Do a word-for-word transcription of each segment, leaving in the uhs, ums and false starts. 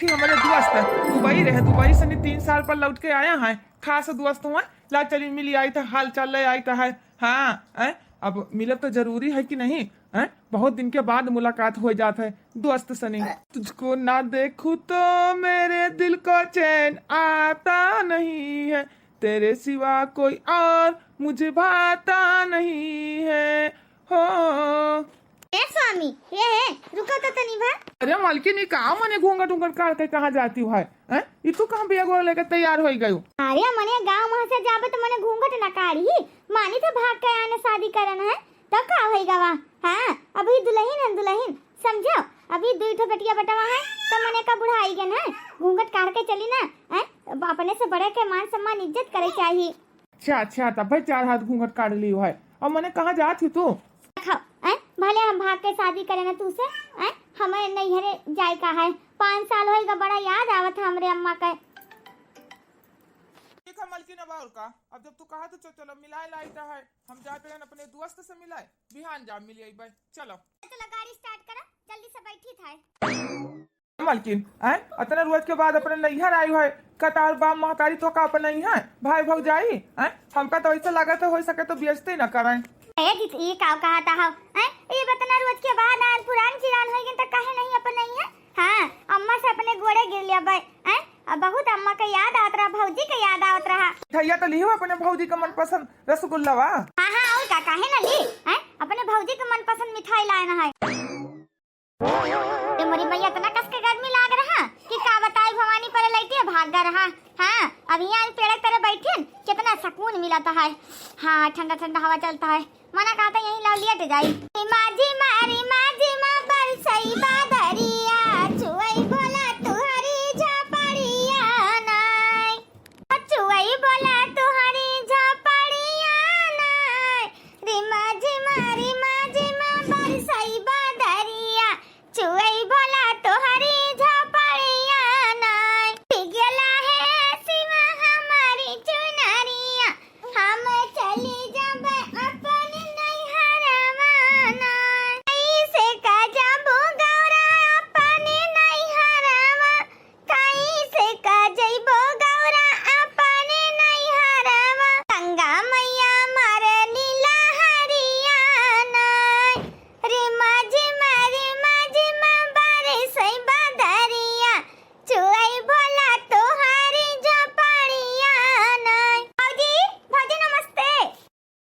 ठीक, हमरे दोस्त दुबई रहे, दुबई से नी तीन साल पर लौट के आया है, खास दोस्त हुआ, ला चली मिली आई था, हाल चाल ले आई था है। हाँ, हैं? अब मिलब तो जरूरी है कि नहीं? हैं? बहुत दिन के बाद मुलाकात हो जात है दोस्त सनी। तुझको ना देखूं तो मेरे दिल को चैन आता नहीं है, तेरे सिवा कोई और मुझे भाता नहीं है। हो। ए स्वामी, ये है, रुको तो तनी भा। अरे मलकिन, ई का मने घूंघट उंघट काढ़ के कहाँ जाती हो है? हैं? ई तू कहाँ बैग वैग लेके तैयार होई गयो? अरे मने गाँव वहाँ से जाबे तो मने घूंघट ना काढ़ी, मानी तो भाग के आने शादी करन है, तो का होई गवा? हाँ, अभी दुलहिन है दुलहिन, समझो, अभी दुई ठो बेटिया बेटवा है, तो मने का बुढ़ाई गन है, घूंघट काढ़ के चली ना, हैं? अब अपने से बड़े के मान सम्मान इज्जत करे चाही। अच्छा, अच्छा, तब भाई चार हाथ घूंघट काढ़ लियो है। अब मने कहाँ जात ही तू? देखो, हैं? भले हम भाग के शादी करे ना तू से, हैं? हमें नैहरे जाए का है। पाँच साल होई गा, बड़ा याद आवत है हमरे अम्मा के। ठीक है मलकिन, अब और का? अब जब तू कहा तो चल, चलो मिलाए लाई का है। हम जाते रहन अपने दोस्त से मिलाए, बिहान जा मिल अइबे। चलो। चलो गाड़ी start करा, जल्दी से बैठी था। मलकिन, आय, अतना रोज के बाद अपने नैहर आई है, का तार बाप महतारी तो का अपने ही है, भाई भौजाई, आय, हमका तो ऐसे लगा तो हो सके तो बेइज्जती न करें। ए दीदी, ये का कहा था हो? हैं? ये बतना रोज के बाद आन पुरान चिरान होई गन त काहे नहीं अपने ही है? हाँ, अम्मा से अपने गोड़े गिर लिया बाय, हैं? अब बहुत अम्मा के याद आवत रहा, भौजी के याद आवत रहा। भैया तो लिहो अपने भौजी के मनपसंद रसगुल्ला वा। हाँ, हाँ, और का, काहे ना ली? हैं? अपने भौजी के मनपसंद मिठाई लाए ना है। ए मोरी मैया, इतना कस के गर्मी लाग रहा कि का बताई, भवानी पर लइटिया भाग गा रहा। हाँ, अब यहाँ पेड़ तरे बैठिन, कितना सुकून मिलत है। हाँ, ठंडा ठंडा हवा चलत है, मना कहता यहीं लाओ लेट जाई। रिमा झिमा, रिमा झिमा बरसई बादरिया, चुअई भोला तुहरी झोपड़िया नाई। चुअई भोला तुहरी झोपड़िया नाई। रिमा झिमा, रिमा झिमा बरसई बादरिया, चुअई भोला तुहरी झोपड़िया नाई। पिघला है सिवा हमारी चुनरिया, हम चली जाबे अपन नैहरवा नाई। कैसे का जाबो गौरा अपन नैहरवा, कैसे का जइबो गौरा अपने नैहरवा? गंगा मैया मारे नीला हरिया नाय। रिमा झिमा, रिमा झिमा बरसई बदरिया, चुअई भोला तोहारी झोपड़िया नाय। भौजी, भौजी नमस्ते।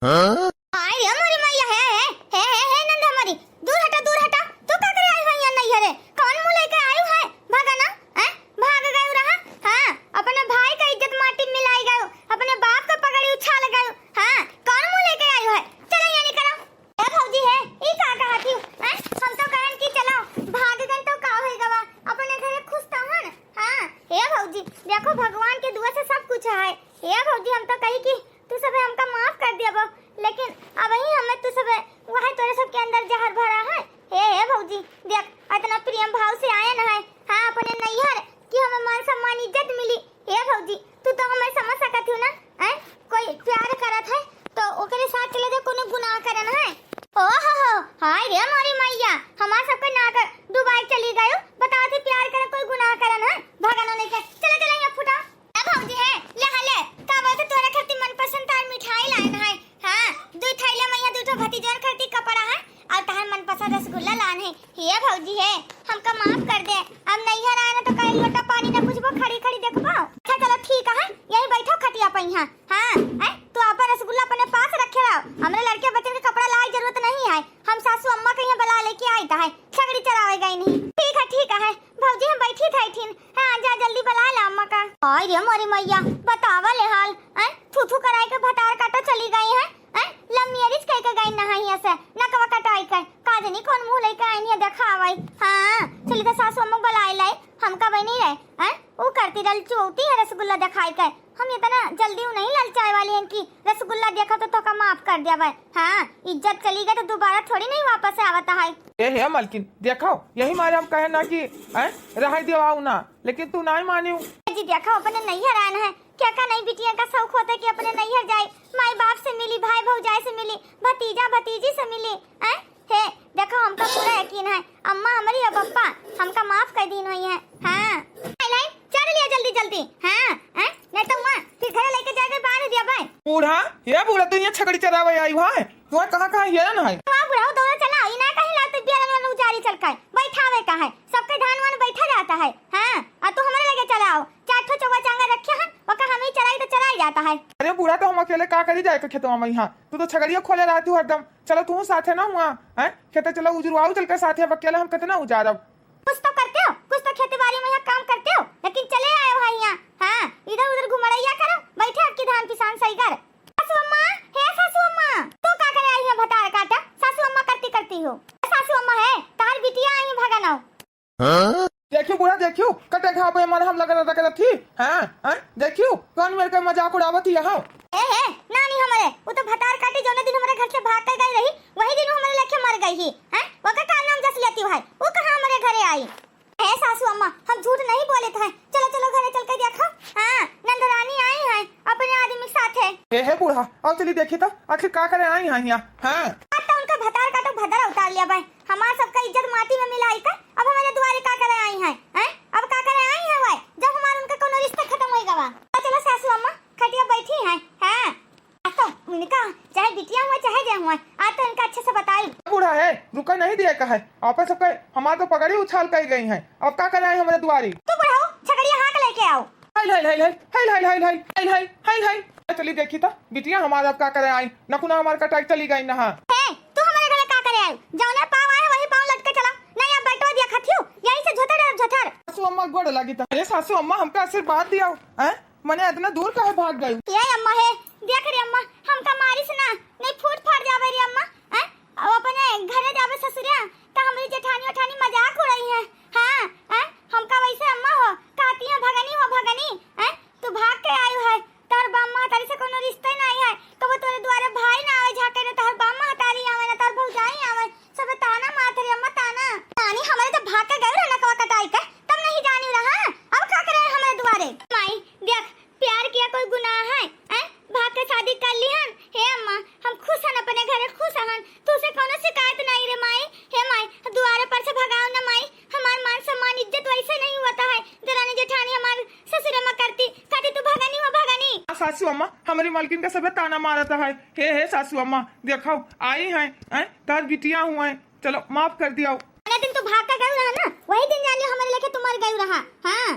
हाँ? हाय रे मोरी मैया, हे, हे, हे, हे, हे, नंद हमारी, दूर हटा, दूर हटा। तू का करे आई हो यहाँ नैहरे? कौन मुँह लेके आई है? भागा ना, हैं? भाग गयो रहा। हाँ, अपने भाई का इज्जत माटी में मिलाई गयो, अपने बाप का पगड़ी उछाल गयो। हाँ, कौन मुँह लेके आई है? चलो यहाँ निकलो। ए भौजी है, ई का कहत ही? हैं? हम तो कहन कि चलो, भाग गन तो का होई गवा? अपने घरे खुश तो हन। हाँ, ए भौजी, देखो भगवान के दुआ से सब कुछ है। ए भौजी, हम तो कही कि तू सबे हमका माफ कर दियाबो, लेकिन अबहीं हमें तू सबे, वह तोरे सबके अंदर जहर भरा है। हे, हे भौजी, देख, इतना प्रेम भाव से आयन है, हाँ, अपने नैहर कि हमें मान सम्मान इज्जत मिली। हे भौजी, तू तो हमें समझ सकत हो ना, हैं? कोई प्यार करत है तो ओकरे साथ चले जाए, कोनो गुनाह करन है? ओ हो हो, हाय रे मोरी मैया, हमार सबके नाक डुबाए चली गयो, बताओ थे प्यार करे कोई गुनाह करन है? भगनो नहीं के, चले चले यहाँ फुटा। ए भौजी है, ले हा ले, का बोलते तोरे खातिर मनपसंद तार मिठाई लायन है। हाँ, दू थैले में यहाँ दू ठो भतीजन खातिर कपड़ा है और तार मनपसंद रसगुल्ला लान है। हे भौजी है, हमका माफ कर दे, अब नैहर आए ना तो कहीं लोटा पानी ना पूछबो, खड़ी खड़ी देखबो। अच्छा चलो ठीक है, यहीं बैठो खटिया पे यहाँ। हाँ, हैं, तू अपन रसगुल्ला अपने पास रखे रहो, हमरे लड़के बच्चन के कपड़ा लाए जरूरत नहीं है, हम सासू अम्मा के यहाँ बुला लेके आई है, छगड़ी चरावे गई नहीं। ठीक है, ठीक है, भौजी हम बैठी थे ठिन। हाँ, जा जल्दी बुला ला अम्मा का। हाय रे मोरी मैया, बतावा ले हाल, हैं? थू थू कराई के भतार काटो चली गई है, हैं? Love marriage कह के गई ना है यहाँ से, नकवा कटाई के। का जनी कौन मुँह लेके आई है, देखा आवई। हाँ, चली तो सासू अम्मा बुलाए लाई, हमका बनी रहे, हैं? वो करती रल चुवती है रसगुल्ला दिखाई के। हम इतना जल्दी उ नहीं ललचाए वाली हैं कि रसगुल्ला देखा तो तोका माफ कर दिया भाई। हाँ, इज्जत चली गई तो दोबारा थोड़ी नहीं वापस आवता है। ए हे मलकिन, देखो, यही मारे हम कहे ना कि, हैं, रह दियो, आओ ना, लेकिन तू नहीं मानी। जी देखो, अपने नैहर आन है, क्या का नहीं बिटिया का शौक होता है कि अपने नैहर जाए, माई बाप से मिली, भाई भौजाई से मिली, भतीजा भतीजी से मिली, हैं? हे, देखो, हमका पूरा यकीन है, अम्मा हमारी और पप्पा हमका माफ कर दीन हुई है। हाँ। बूढ़ा, ये बूढ़ा, तू यहाँ छकड़ी चरावे आई है? तुम्हारे कहाँ कहाँ हेरन है? वाह बुढ़ऊ, दौड़ा चला, ई ना कहीं लात पियरन वाला उजारी चल का है, बैठावे का है, सबके धान वान बैठा जाता है। हाँ, और तू हमारे लगे चला आओ, चार ठो चौवा चांगा रखे हैं, ओका हम ही चराई तो चराई जाता है। अरे बूढ़ा, तो हम अकेले का करी जाए के खेतवा में यहाँ? तू तो छगड़िया खोले रहती हो हरदम। चलो तू साथे ना हुआ, हैं? खेते चलो उजरवाऊ चल के साथे, अब अकेले हम कितना उजारब? कुछ तो करते हो, कुछ तो खेती बाड़ी में यहाँ काम करते हो, लेकिन चले आए हो यहाँ। हाँ, इधर उधर घुमड़ैया करो, बैठे आपकी धान पिसान सही कर। सासू अम्मा, हे सासू अम्मा, तू का करे आई है भतार काटा? सासू अम्मा करती करती हो। सासू अम्मा है, तार बिटिया आई भगन आओ। हाँ? देखियो बूढ़ा, देखियो, कटे घाव पे मन हम लगा रख रखी। हाँ, हाँ, देखियो, कौन मेरे का मजाक उड़ावत ही यहाँ? ए हे, नानी हमरे, वो तो भतार काटी जौने दिन हमरे घर से भाग के गई रही, वही दिन वो हमरे लेके मर गई ही। हैं? ओकर का नाम जस लेती है? वो कहाँ हमरे घरे आई? ए सासू अम्मा, हम झूठ नहीं बोलत है। चलो, चलो, घरे चल के देखो। हाँ, नंदरानी आई है अपने आदमी के साथे। ए हे बूढ़ा, आओ चली देखी तो, आखिर का करे आई है यहाँ? हाँ। अब तो उनका भतार काटो भदर उतार लिया भाई। हमार सबका इज्जत माटी में मिलाई के अब हमारे दुआरे का करे आई है? हैं? अब का करे आई है वह, जब हमार उनका कोनो रिश्ता खत्म हो गवा? तो चलो सासू अम्मा, खटिया बैठी है। हाँ। आज तो इनका, चाहे बिटिया हुआ, चाहे जे हुआ, आज तो इनका अच्छे से बताई। बूढ़ा है, रुका नहीं दिया का है। आप सबका हमार तो पगड़ी उछाल कर गई है। अब का करे आई हमारे दुआरी? तू बुढ़ाऊ, छगड़िया हाँक लेके आओ। हाय, हाय, हाय, हाय। चली देखी तो, बिटिया हमार अब का करे आई, नकुना हमार कटाई चली गई नहा। हे, तू हमारे घरे का करे आई? जौने पाँव आए वही पाँव लटके चला। नहीं, अब बैठो दिया खथियो, यही से झोथर है, झोथर। सासू अम्मा गोड़ लागी था। अरे सासू अम्मा, हमका आशीर्वाद दिया, हैं? मने इतना दूर काहे भाग गई? ये अम्मा है, देख रे अम्मा, हमका मारिस ना, नहीं फूट फाट जावे रे अम्मा, हैं? अब अपने घरे जावे ससुरिया, त हमरी जेठानी उठानी मजाक उड़ाई है। हाँ, हैं? हमका वैसे अम्मा हो, कहती है भगनी हो भगनी, हैं? तू भाग के आयु है, तोहर बाप महतारी से कोनो रिश्ता ही नहीं है, कबो तोरे दुआरे भाई ना आवे झाके, ना तोहर बाप महतारी आवे, ना तोहर भौजाई आवे, सबे ताना मारत रही अम्मा ताना। नानी हमरे जब भाग के गए रहा नकवा कटाई के, तब नहीं जानी रहा, अब का करे हमरे दुआरे? माई, देख, प्यार किया कोई गुनाह है? हैं? भाग के शादी कर ली हन। हे अम्मा, हम खुश हन अपने घरे, खुश हन। तू से कोनो शिकायत नहीं रे माई। हे माई, दुआरे पर से भगाओ ना माई। हमार मान सम्मान इज्जत वैसे नहीं होता है। देरानी जेठानी हमार ससुरे में करती, कहती तू भगनी हो भगनी। आ सासू अम्मा, हमारी मालकिन का सबे ताना मारता है। हे, हे सासू अम्मा, देखो, आई हैं, हैं, तार बिटिया हुआ है। चलो, माफ कर दिया। वाला दिन तू भाग के गयू रहा ना, वही दिन जानियो हमरे लेके तू मर गयू रहा। हाँ,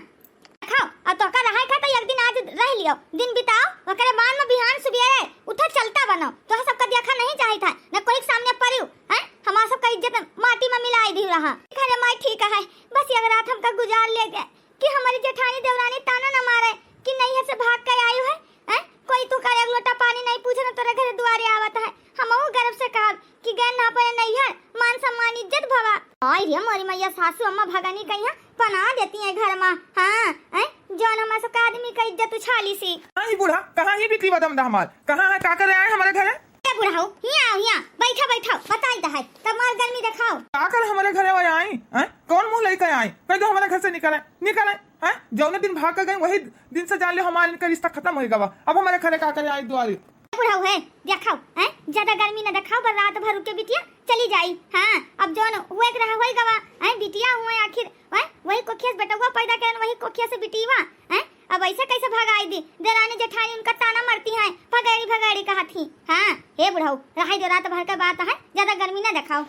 खाओ, और तोहका रहा था तो एक दिन आज रह लियो, दिन बिताओ, ओकरे बाद में बिहान सुबेरे उठो, चलता बनो। तोह सबका देखा नहीं चाहिए था, न कोई के सामने परियो, हैं? हमार सबका इज्जत माटी में मिलाई दी रहा। अरे माई ठीक है, बस एक रात हमका गुजार ले गए कि हमारी जेठानी देवरानी ताना न मारे कि नैहर से भाग के आयु है, हैं? कोई तू का एक लोटा पानी नहीं पूछे, न तोरे घरे दुआरे आवत है। हमहू गर्व से कहब कि गए ना अपने नैहर, मान सम्मान इज्जत भवा। आई रे मोरी मैया, सासू अम्मा भगनी कहिया पना देती है घर में। हाँ, हैं? जौन हमार सबका आदमी का इज्जत उछाली सी। कहाँ ही बूढ़ा, कहाँ ही बिटिया दमदा हमार, कहाँ है, का करे आए हमारे घरे? ए बुढ़ाऊ, हियाँ आओ, हियाँ बैठा, बैठा, बताई दहाई, तब मार गर्मी देखाओ। का कर हमारे घरे वो आई, हैं? कौन मुँह लेके आई? कह दो हमारे घर से निकले, निकले, हैं? जौने दिन भाग के गए, वही दिन से जान ले हमारे इनका रिश्ता खत्म हो गवा। अब हमारे घरे का करे आई दुआरी? ए बुढ़ाऊ है, देखाओ, हैं? ज्यादा गर्मी न देखाओ, पर रात भर रुके बिटिया, चली जाई। हाँ, अब जौन हुए के रहा, होई गवा, हैं? बिटिया हुए आखिर, हैं? वही कोखिया से बेटउआ पैदा करन, वही कोखिया से बिटिया, हैं? अब ऐसे कैसे भगाई दी? देरानी जेठानी उनका ताना मरती हैं, भगैड़ी भगैड़ी कहत ही। हाँ, हे बुढ़ऊ, रहाई दो, रात भर का बात है, ज्यादा गर्मी ना देखाओ।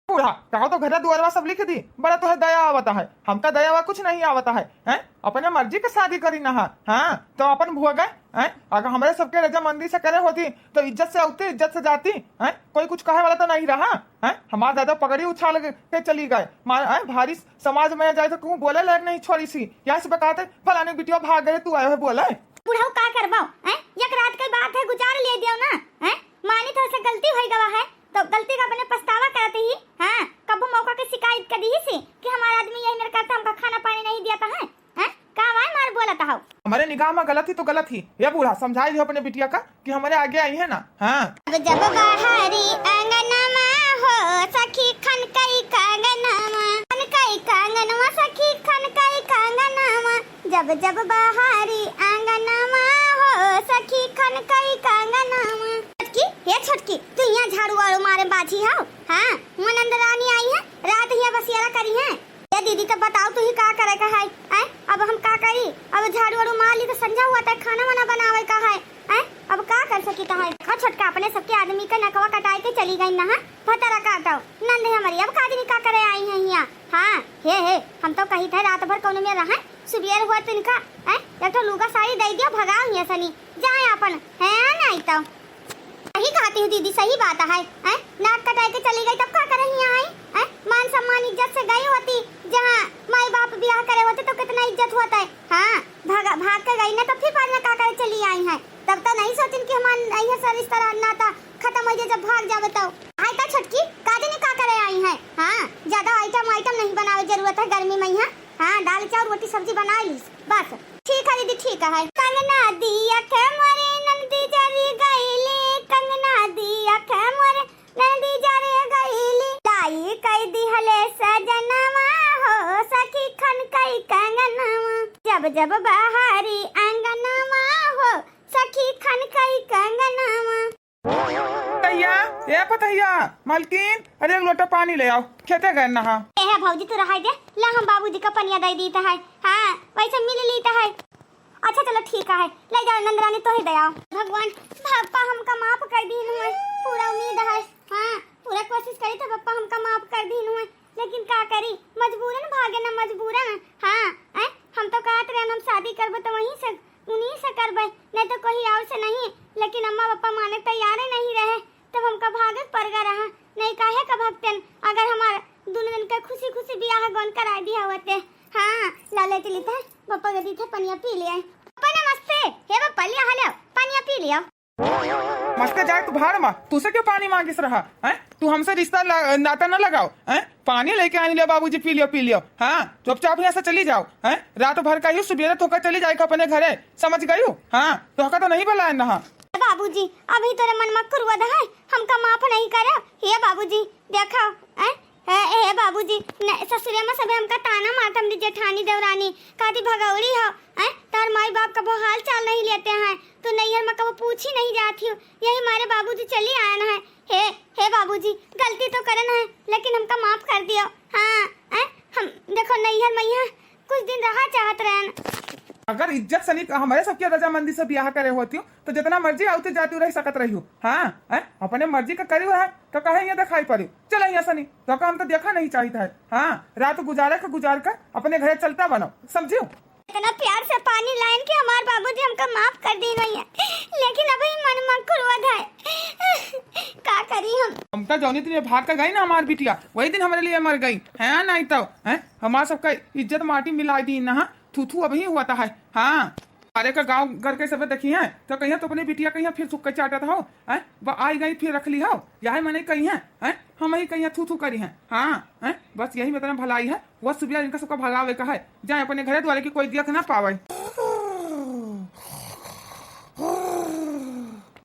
बूढ़ा, कहो तो घरे दुआरवा सब लिख दी, बड़ा तोहे दया आवता है, हमका दया वा कुछ नहीं आवता है, हैं? अपने मर्जी के शादी करी ना है, हाँ, तो अपन भोगे, हैं? अगर हमरे सबके रजामंदी से करे होती, तो इज्जत से उठती, इज्जत से जाती, हैं? कोई कुछ कहे वाला तो नहीं रहा, हैं? हमार दादा पगड़ी उछाल के चली गए, मार, हैं? भारी समाज में जाए तो कहूँ बोले लायक नहीं छोड़ी सी, यहाँ से बकाते फलाने बिटिया भाग गए, तू आए हो बोले। बुढ़ऊ का करबो, हैं? एक रात के बात है, गुजार ले दियो ना, हैं? मानी तो से गलती होई गवा है, तो गलती का अपने पछतावा करत ही, हाँ, कबो मौका के शिकायत कर दी सी कि हमारा आदमी यही मेरे करता हमका खाना पानी नहीं दिया था, हैं? हैं? का वाय मार बोलत हौ? हमारे निगाह में गलत ही तो गलत ही। ये बूढ़ा, समझाई दियो अपने बिटिया का कि हमारे आगे आई है ना। हाँ। जब जब बहारी आंगनमा हो सखी खनकई कांगनमा, खनकई कांगनमा सखी खनकई कांगनमा, जब जब बहारी आंगनमा हो सखी खनकई कांगनमा। छोटकी, हे छोटकी, तू यहाँ झाड़ू वाड़ू मारे बाझी हौ? हाँ, हुआँ नंद रानी आई है, रात हियाँ बसियारा करी है। ए दीदी, तब बताओ, तू ही का करे का है, हैं? अब हम का करी? अब झाड़ू वाड़ू मार ली तो संझा हुआ तक खाना वाना बनावे का है, हैं? अब का कर सकित है? देखा छोटका, अपने सबके आदमी का नकवा कटाए के चली गई ना, हाँ? भतरा काटो, नंद है हमारी, अब का दिन का करे आई है हियाँ? हाँ, हे, हे, हम तो कही थे रात भर कौनो में रहन, सुबेर हुआ तो इनका, हैं, एक ठो लुगा साड़ी दे दिया, भगाओ हियाँ सनी, जाए अपन, हैं, नहीं तो। सही कहती हूँ दीदी, सही बात है, हैं? नाक कटाए के चली गई तब का करे हियाँ आई, हैं? मान सम्मान इज्जत से गई होती, जहाँ माई बाप ब्याह करे होते तो कितना इज्जत होता है। हाँ, भाग, भाग के गई ना, तब फिर बाद में का करे चली आई है? तब तो नहीं सोचिन कि हमार यहाँ से रिश्ता नाता खत्म हो जाए, जब भाग जावे तो। आई तो छोटकी, का जाने का करे आई है? हाँ, ज्यादा आइटम वाइटम नहीं बनावे जरूरत है गर्मी में यहाँ। हाँ, दाल चाउर रोटी सब्जी बनाइ लीस बस। ठीक है दीदी, ठीक है। कंगना दिया के मोरे नंदी जरी गईली, कंगना दिया के मोरे नंदी जरे गईली, लाई कई दिहले सजनवा हो, सखी खन कई कंगनवा। जब जब बहारी अंगनवा हो, सखी खन कई कंगनवा। पतहिया, ए पतहिया, मलकिन, अरे एक लोटा पानी ले आओ, खेते गए नहा। ए है भौजी, तू रहाई दे, ला हम बाबूजी का पनिया दे दीत है। हाँ, वैसे मिल लीत है। अच्छा चलो ठीक है, ले जाओ नंदरानी, तोही दे आओ। भगवान, पापा हमका माफ कर दीन हुए, पूरा उम्मीद है। हाँ, पूरा कोशिश करी थे पापा हमका माफ कर दीन हुए, लेकिन का करी, मजबूरन भागे ना मजबूरन। हाँ, हैं, हम तो कहत रहन हम शादी करबे तो वहीं से, उन्हीं से करबे, नहीं तो कोई और से नहीं। लेकिन अम्मा पापा माने तैयार नहीं रहे, तब हमका भागे पड़ गया रहा, नहीं काहे का भगतन, अगर हमार दोनों दिन के खुशी खुशी ब्याह गौन कराई दिया होते। हाँ, ला ले चली थे, पापा के दी थे पनिया पी लिया। पापा नमस्ते, हे पापा लिया हलो, पनिया पी लिया। मस्ते जाए तू भाड़ मा, तू से क्यों पानी मांगिस रहा, हैं? तू हमसे रिश्ता ला-, नाता न लगाओ, हैं? पानी लेके आई ले बाबूजी, पी लियो, पी लियो। हाँ, चुपचाप यहाँ से चली जाओ, हैं? रात भर का ही सुबेरे तोहका चली जाए अपने घरे, समझ गई हो? हाँ, तोहका तो नहीं बुलाए नहा। बाबूजी, अभी तोरे मन मा क्रोध है, हमका माफ नहीं करे। हे बाबूजी, देखो, हैं? हे, हे बाबूजी, न, ससुरे मा सबे हमका ताना मारत, हमरी जेठानी देवरानी, कहती भगौड़ी हो, हैं? तार माई बाप कबो हाल चाल नहीं लेते हैं, तो नैहर मा कबो पूछी नहीं जाती हो, यही मारे बाबूजी चली आयन है। हे, हे बाबूजी, गलती तो करन है, लेकिन हमका माफ कर दियो। हाँ, हैं? हम, देखो, नैहर मा यहाँ कुछ दिन रहा चाहत रहन। अगर इज्जत सनी हमारे सबके रजामंदी से ब्याह करे होती हो, तो जितना मर्जी आउती जाती रह सकत रही हो। हाँ, हैं? अपने मर्जी का करी रहा, तो कहे यहाँ दिखाई पड़ी। चलो यहाँ सनी, तो हम तो देखा नहीं चाहित है। हाँ, रात गुजारे का गुजार कर अपने घरे चलता बनो, समझियो? इतना प्यार से पानी लाइन के हमार बाबूजी हमका माफ कर दीन हुए, लेकिन अभी मन मा क्रोध है। का करी हम? हम तो जौनी दिन भाग के गई ना हमार बिटिया, वही दिन हमारे लिए मर गई है, नहीं तो, हैं? हमार सबका इज्जत माटी मिला दी ना, थू थू अभी हुआ था है। हाँ, अरे का गाँव घर के सब देखी हैं, तो कहिया तो अपने बिटिया कहिया फिर सुख के चाटत हो, हैं? वो आई गई फिर रख ली हो, यही मने कही हैं, हैं? हम ही कहिया थू थू करी हैं। हाँ, हैं? बस यही में इतना भलाई है, वह सुबिया इनका सबका भगावे का है, जाए अपने घरे द्वारे की कोई देख ना पावे।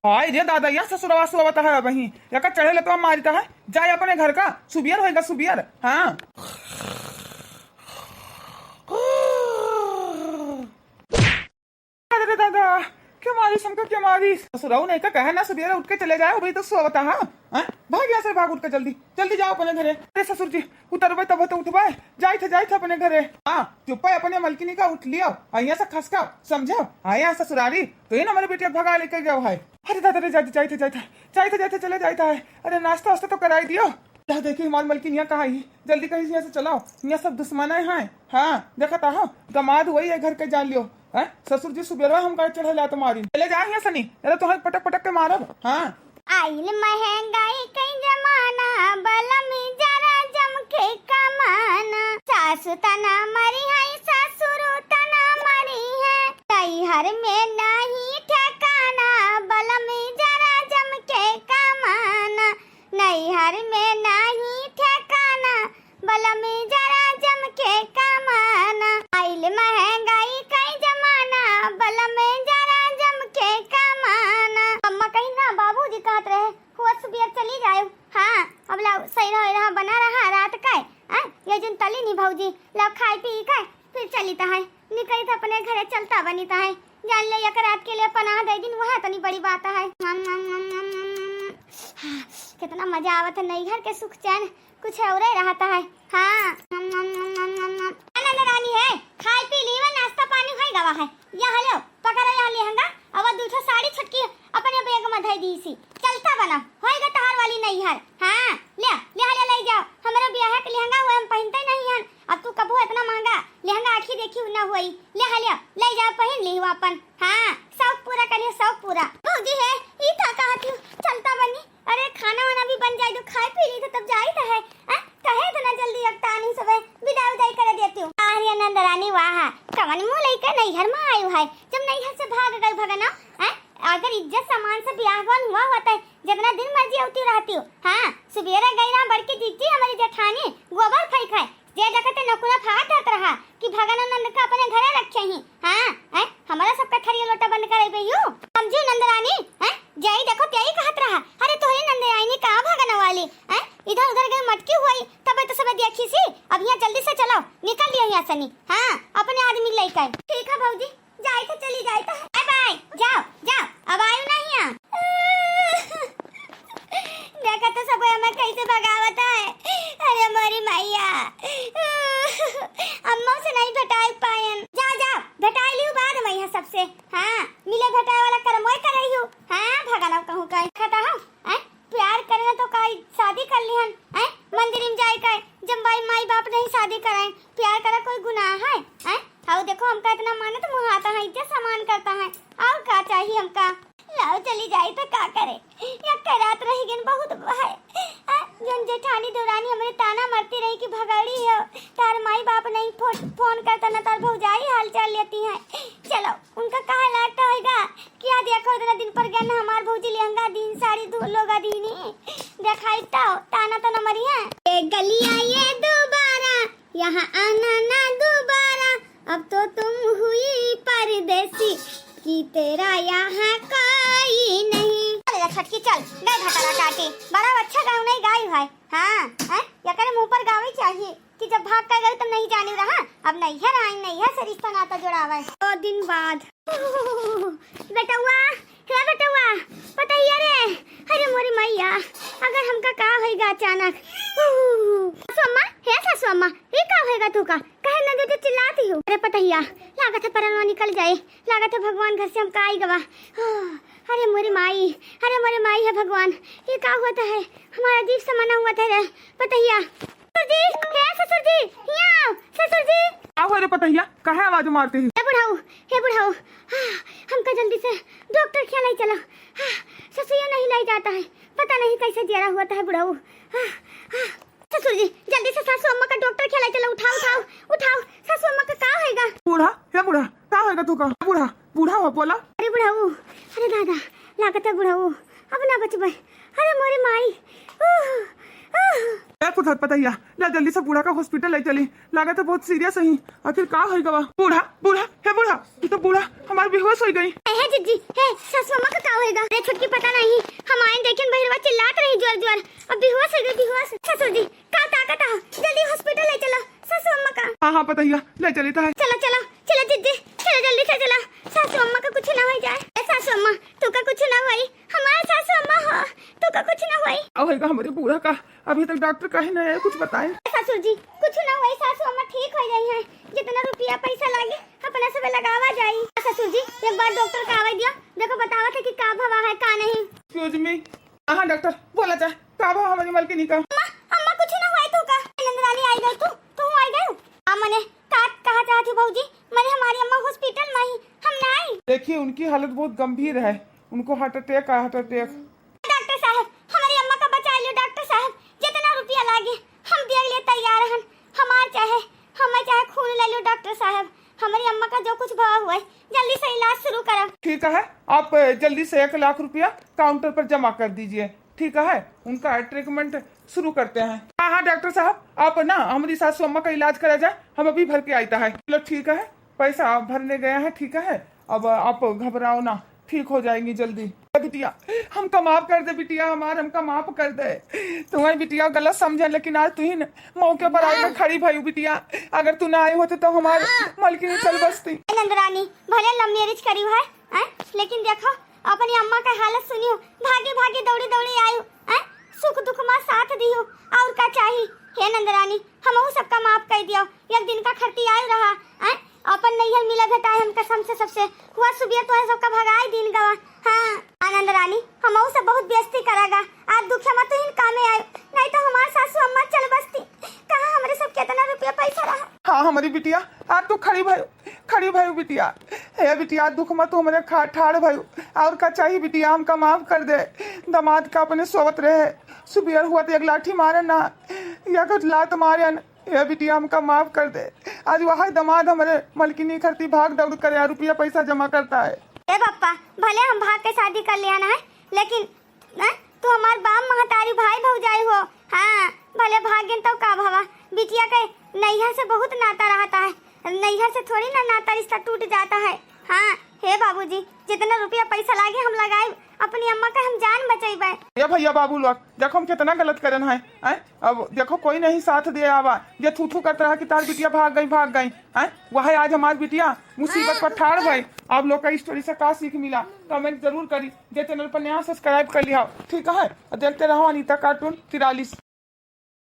हाय रे दादा, यह ससुरवा सोवत है वहीं, एका चढ़े ले तो मारित है, जाए अपने घर का, सुबियर होएगा सुबियर। हाँ। अरे दादा, के मारिस हमका, के मारिस? ससुरऊ नहीं का कहे ना, सुबेरे उठ के चले जाए, अभी तो सोवत है। हाँ? भाग यहाँ से, भाग उठ के जल्दी, जल्दी जाओ अपने घरे। अरे ससुर जी, उतरबे तब तो उठबे, जाइत है, जाइत है अपने घरे। हाँ, चुप्पे अपने मलकिनी का उठ लियो, अइया से खसका, समझो? हाँ, यहाँ ससुरारी, तो ही ना हमारे बेटिया भगा लेके गयो है। अरे दादा रे, जाइत, जाइत, जाइत, जाइत, जाइत, चले जाइत है। अरे नाश्ता वास्ता तो कराई दियो। ला देखी हमार मलकिन यहाँ कहाँ ही, जल्दी कहीं यहाँ से चलाओ, यहाँ सब दुश्मन है। हाँ, देखत आहो, दमाद वही है घर के जान लियो। हैं? ससुर जी सुबेरवा हमका चढ़े लात मारी। चले जा यहाँ सनी, अरे तोहर पटक पटक के मारब। हाँ। आइल महंगाई के जमाना, बलम जरा जम के कमाना। सासु तना मरी है, ससुर तना मरी है। नैहर में नहीं ठिकाना, बलम जरा जम के कमाना। नैहर में नहीं ठिकाना, बलम जरा जम के कमाना। आइल महंगाई कई जमाना, बलम जरा जम के कमाना। अम्मा कही ना, बाबूजी कहत रहे, हुआ सुबियर चली जायो। हाँ, अब लाओ, सही रहो, रहा बना रहा रात का। हाँ, ये जिन तली नहीं भौजी, लाओ खाई पी के फिर चली तो है, निकली तो अपने घरे चलता बनी तो है। जान ले, एक रात के लिए पनाह दे दिन, वह इतनी बड़ी बात है। कितना मजा आवत है नैहर के सुख चैन, कुछ औरे रहता है। हाँ। नंद रानी है, खाई पी ली, वह नाश्ता पानी हो गवा है। यह लो, पकड़ो, यह लेहंगा, अब दू ठो साड़ी छुटकी, अब देखियो ना होई, ले हा, ले, ले जाओ, पहिन लिहू आपन। हाँ, शौक पूरा करियो, शौक पूरा। भौजी है, ई का कहत हूँ, चलता बनी। अरे, खाना वाना भी बन जाई, तो खाए पी ली, तो तब जाई तो है। हैं? कहे इतना जल्दी अगतानी सबे, विदा उदाई करे देती हूँ। अरे नंदरानी, वाह, कवन मुँह लइके नैहर में आयु है, जब नैहर से भाग गई भगना, हैं? अगर इज्जत सम्मान से बियाह हुआ हुआ होता है, जितना दिन मर्जी अवती रहती हूँ। हाँ, सुबेरे गई रहा बड़की जीजी, हमारी जेठानी, गोबर फेंक है, जे देखते नकुना फाड़ धरत रहा कि भगन नंद का अपने घरे रखे ही। हाँ, हैं? हमारा सबका थरिया लोटा बंद करे बे यू। समझू नंदरानी, हैं? जय देखो त्याई कहत रहा, अरे तोहरी नंदरानी का भगन वाली, हैं? इधर उधर गई मटकी हुई, तब तो सब देखी सी। अब यहाँ जल्दी से चलो, निकल लियो यहाँ सनी। हाँ, अपने आदमी लेकर। ठीक है भौजी, जाई तो चली जाई तो। बाय बाय, जाओ, जाओ, अब आयो ना यहाँ। देखा तो सब हमें कैसे भगावत है। अरे मोरी मैया, अम्मा से नहीं भेटाए पायन। जा, जा, भेटाए लियो बाद में यहाँ सबसे। हाँ, मिले भेटाए वाला कर्मोय कर रही हूँ। हाँ, भगना कहूँ का खाता हम, हैं? प्यार करना तो का शादी कर लिहन, हैं? मंदिर में जाए का, जब भाई माई बाप नहीं शादी कराए, प्यार करा कोई गुनाह है, हैं? हाउ देखो, हमका इतना मानत मुहाता है, इज्जत सम्मान करता है, और का चाहिए हमका? लाओ चली जाई तो का करे, या के रात रह गन बहुत है। हैं? जौन जेठानी देवरानी हमरे ताना मारती रही कि भगड़ी हो, तार माई बाप नहीं फो-, फोन करता ना तार भौजाई हाल चाल लेती हैं। चलो, उनका कहा लायक तो होइगा कि आ देखो, इतना दिन पर गन हमार भौजी लेहंगा दीन, साड़ी दू लोगा दीनी। देखाई तो, ताना तो न मरी है। ये गलियां ये दोबारा, यहाँ आना ना दोबारा, अब तो तुम हुई परदेसी, कि तेरा यहाँ कोई नहीं। चल रे छटकी, चल, गए भतारा काटे, बड़ा अच्छा गाँव नहीं गाई है। हाँ, हैं? एकरे मुँह पर गावे चाहिए कि जब भाग कर गई तब नहीं जानी रहा, अब नैहर आई, नैहर से रिश्ता नाता जोड़ावे। दो दिन बाद। बेटउआ, हे बेटउआ, पतैया रे, अरे मोरी मैया, अगर हमका का होइगा अचानक। सासू अम्मा, हे सासू अम्मा, ये का होइगा तू का? कहे न दीदी चिल्लाती हो? अरे पतैया, लागत है परनवा निकल जाए, लागत है भगवान घर से हमका आई गवा। अरे मोरी माई, अरे मोरी माई है भगवान, ये का हुआ है? हमारा अजीब सा मना हुआ है रे पतैया। ससुर जी, हे ससुर जी, हियाँ आओ, ससुर जी। का हुआ रे पतैया, काहे आवाज मारती है? हे बुढ़ऊ, हे बुढ़ऊ, हाँ, हमका जल्दी से डॉक्टर के यहाँ ले चलो। हाँ, ससुर ये नहीं ले जाता है, पता नहीं कैसे जियरा हुआ है बुढ़ऊ। हाँ, हाँ, ससुर जी, जल्दी से सासू अम्मा का डॉक्टर के यहाँ ले चलो, उठाओ, उठाओ, उठाओ, सासू अम्मा का का होएगा? बूढ़ा, हे बूढ़ा, का होएगा तू का? बूढ़ा, बूढ़ा हो बोला। अरे बुढ़ऊ, अरे दादा, लागत है बुढ़ऊ, अब ना बचबे। अरे मोरी माई, उह, उह। ए पुथर पतैया, जा जल्दी से बूढ़ा का हॉस्पिटल ले चली, लागत है बहुत सीरियस है। आखिर का होई गवा? बूढ़ा, बूढ़ा, हे बूढ़ा, ये तो बूढ़ा हमार बेहोश हो गई। ए, हे जिज्जी, हे सासू अम्मा का का होएगा? अरे छुटकी पता नहीं, हम आइन देखेन बहिरवा चिल्लात रही जोर जोर, अब बेहोश हो गई, बेहोश। ससुर जी, का ताकत है, जल्दी हॉस्पिटल ले चलो सासू अम्मा का। हाँ हाँ पतैया, ले चली तो है। चलो चलो चलो जिज्जी, चलो जल्दी से चलो, सासू अम्मा का कुछ ना हो जाए। ए सासू अम्मा, तू का कुछ ना होई, हमार सासू अम्मा हो, तू का कुछ ना होई। अब होएगा हमारे बूढ़ा का, अभी तक डॉक्टर काहे ना आया, कुछ बताए। ए ससुर जी, कुछ ना होई, सासू अम्मा ठीक हो जाई हैं, जितना रुपया पैसा लागे अपना सब लगावा जाई। ए ससुर जी, एक बार डॉक्टर का आवे दियो, देखो बतावत है कि का भवा है का नहीं। एक्सक्यूज मी, हाँ डॉक्टर, बोला जा, का भवा हमारी मलकिनी का? अम्मा, अम्मा कुछ ना हुआ है तू का? नंदरानी आई गई तू, तू आई गई? आ मने का कहा चाहती भौजी, मने हमारी अम्मा हॉस्पिटल में ही, हम ना आई। देखिए उनकी हालत बहुत गंभीर है, उनको हार्ट अटैक आया, हार्ट अटैक। डॉक्टर साहब, हमारी अम्मा का बचा लियो डॉक्टर साहब, जितना रुपया लागे हम दिए लिए तैयार हन, हमार चाहे, हमें चाहे खून ले लो डॉक्टर साहब, हमारी अम्मा का जो कुछ भवा हुआ है जल्दी से इलाज शुरू करो। ठीक है, आप जल्दी से एक लाख रुपया काउंटर पर जमा कर दीजिए। ठीक है, उनका ट्रीटमेंट शुरू करते हैं। हाँ हाँ डॉक्टर साहब, आप ना हमारी सासू अम्मा का इलाज करा जाए, हम अभी भर के आईता है। चलो ठीक है, पैसा भरने गया है। ठीक है, अब आप घबराओ ना, ठीक हो जाएंगी जल्दी। बिटिया, हमका माफ कर दे बिटिया, हमार हमका माफ कर दे। तुम्हारी बिटिया गलत समझे, लेकिन आज तू ही न मौके पर आके खड़ी भई बिटिया। अगर तू ना आई होती तो हमार मलकिनी चल बसती। नंदरानी, भले लव मैरिज करी है, हैं? लेकिन देखो, अपनी अम्मा का हालत सुनियो, भागी भागी दौड़ी दौड़ी आयु, हैं? सुख दुख मा साथ दियो, और का चाही? हे नंदरानी, हमहू सबका माफ कर दियो, एक दिन का खरती आयु रहा, हैं? अपन नैहर मिला भेटाए हम कसम से सबसे, हुआ सुबिया तोहे सबका भगाए दिन गवा। हाँ, आ नंदरानी, हमहू सब बहुत बेइज्जती करागा, आज दुखिया मा तू ही कामे आयु, नहीं तो हमार सासू अम्मा चल बसती। हाँ, हमरे सब केतना रुपया पैसा रहा। हाँ, हमरी बिटिया, आज तू खड़ी भयू, खड़ी भयू बिटिया। हे बिटिया, दुख मत तू हमरे खा-, ठाड़ भयू। और का चाही बिटिया, हमका माफ कर दे। दमाद का अपने सोवत रहे, सुबेर हुआ तो एक लाठी मारे ना, या कुछ लात मारे न। हे बिटिया, हमका माफ कर दे। आज वही दमाद हमरे मलकिनी खरती भाग दौड़ करे, रुपया पैसा जमा करता है। ए पप्पा, भले हम भाग के शादी कर लिया ना है, लेकिन हैं? तू हमार बाप महतारी भाई भौजाई हो। हाँ, भले भाग गइन तब का भवा, बिटिया के नैहर से बहुत नाता रहता है, नैहर से थोड़ी ना नाता रिश्ता टूट जाता है। हाँ, हे बाबूजी, जितना रुपया पैसा लागे हम लगाई, अपनी अम्मा का हम जान बचैबे। ए भैया बाबू लोग, देखो हम कितना गलत करन है, हैं? अब देखो कोई नहीं साथ दे आवा, जे थू थू करत रहा कि तार बिटिया भाग गई, भाग गई, हैं? वह आज हमार बिटिया मुसीबत पर ठाड़ भई। आप लोग का स्टोरी से का सीख मिला, कमेंट जरूर करी। जे चैनल पर नया, सब्सक्राइब कर लिया, ठीक है? और देखते रहो अनीता कार्टून तिरालीस।